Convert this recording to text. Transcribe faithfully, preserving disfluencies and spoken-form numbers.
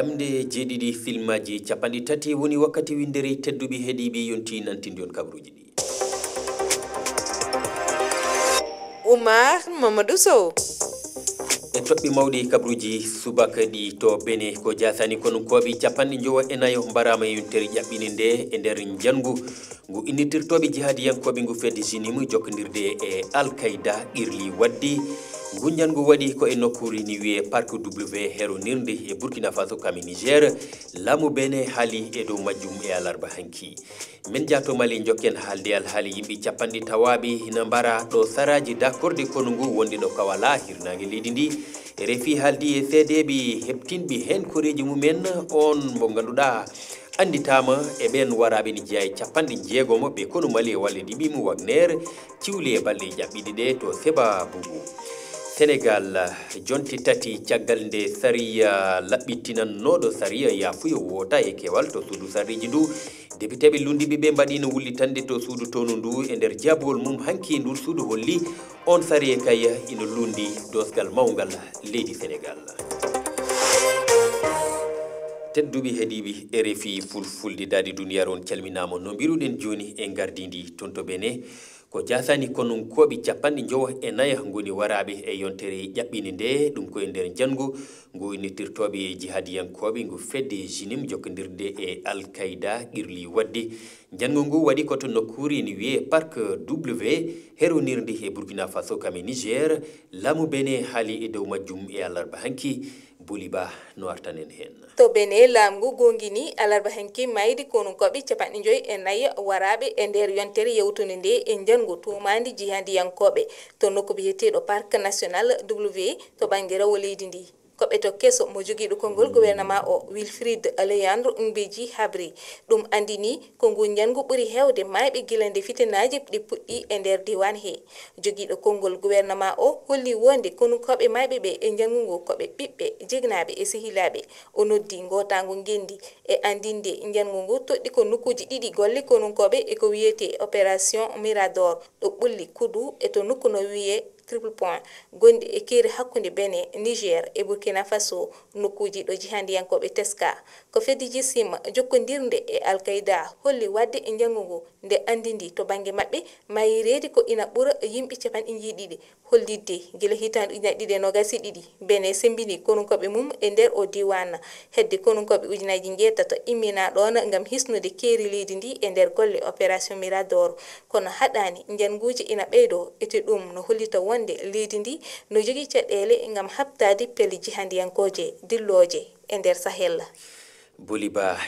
Ɗamde jeeɗiɗi, filmaaji capanɗe tati woni wakkati winndere. Tedduɓe heɗiiɓe, yonti nantinde on kabruuji ɗi. Oumar Mamadou Sow. E toɓɓe mawɗi kabruuji subaka ɗi to Bene, ko jaasani konunkooɓe capanɗe njowo e nayo mbaraama e yontere ƴaɓɓinde nde e nder njanngu ngu innitirtooɓe jihaadiyankooɓe ngu fedde JNIM jokkondirde e Al Qaeda qirli waɗde. Ngu njanngu waɗi ko e nokkuure ni wiyee Parc W heronirnde e Burkina Faso kam e Niger. Laamu Bene haali e dow majjum e alarba hanki. Min jaato Mali, njokken haalde alhaali yimɓe capanɗe tawaaɓe ina mbara ɗo saraaji dakorde konu ngu wonde ɗo Kawala, hirnaange leydi ndi. RFI haaldi e seedeeɓe heɓtinɓe heen koreeji mumen, on mo ngannduɗaa annditaama e ɓeen waraaɓe ne jeyaa e capanɗe jeegomo ɓe konu Mali e wallidiiɓe mo Wagner, ciwli e balɗe ƴaɓɓiiɗe ɗe to Seba Bougou. Senegal, jonte tati caggal nde sariya laɓɓitinannooɗo sariya yaafuya woota e keewal to suudu sarɗiiji ndu, depiteeɓe lunndiiɓe ɓe mbaɗiino wullitannde to suudu townu ndu. E nder jaabawol mum hanki, ndu suudu holli on sariya kay ina luunndi doosgal mawngal leydi Senegal. Tedduɓe heɗiiɓe RFI Fulfulde, daade duniyaaru on calminaama. No mbiruɗen jooni, e ngardiindi toon to Bene, ko jaasani konunkooɓe capanɗe njowo e nayo ngoni waraaɓe e yontere ƴaɓɓinde nde, ɗum ko e nder njanngu ngu innitirtooɓe jihaadiyankooɓe ngu fedde JNIM jokkondirde e Al Qaeda qirli waɗde. Njanngu ngu waɗi ko to nokkuure ene wiyee Parc W, heronirnde e Burkina Faso kam e Niger. Laamu Bene haali e dow majjum e alarba hanki. Boli Ba no artanen heen. To Bene, laamu ngu goongini alarba hanki mayde konunkooɓe capanɗe njoy e nayo waraaɓe e nder yontere yawtunde nde e njanngu tuumaande jihaadiyankooɓe to nokku biyeteeɗo Parc National W to bannge rewo leydi ndi. Koɓeto keso mo jogiiɗo konngol gouvernement o, Wilfrid Léandre Mbeji, habri. Ɗum anndini ko ngu njanngu ɓuri heewde maayɓe gila nde fitinaaji ɗi puɗɗi e nder diiwaan he. Jogiiɗo konngol gouvernement o holli wonde konunkooɓe maayɓe ɓe e njanngu ngu ko ɓe ɓiɓɓe, jiknaaɓe e sehilaaɓe. O noddi ngootaangu ngenndi e anndinde njanngu ngu toɗɗi ko nokkuuji ɗiɗi golle konunkooɓe e ko wiyetee opération Mirador, ɗo ɓulli Kudu e to nokku no wiyee Triple Point, gonɗi e keeri hakkunde Bene, Niger e Burkina Faso, nokkuuji ɗo jihaadiyankooɓe teskaa. Ko fedde JNIM jokkondirnde e Al Qaeda holli waɗde e njanngu ngu nde anndindi to bannge maɓɓe mayireede ko ina ɓura yimɓe capanɗe njeeɗiɗi, hollitde gila hitaande ujunaaji ɗiɗi e noogaas e ɗiɗi, Bene semmbini konunkooɓe mum e nder oo diiwaan. Hedde konunkooɓe ujunaaji njeetato imminaa ɗoon ngam hisnude keeri leydi ndi e nder golle opération Mirador. Kono haɗaani, njannguuji ina ɓeydoo, ete ɗum no hollita wonde leydi ndi no jogii caɗeele ngam haɓtaade pelle jihaadiyankooje dillooje e nder Sahel. Boli Ba.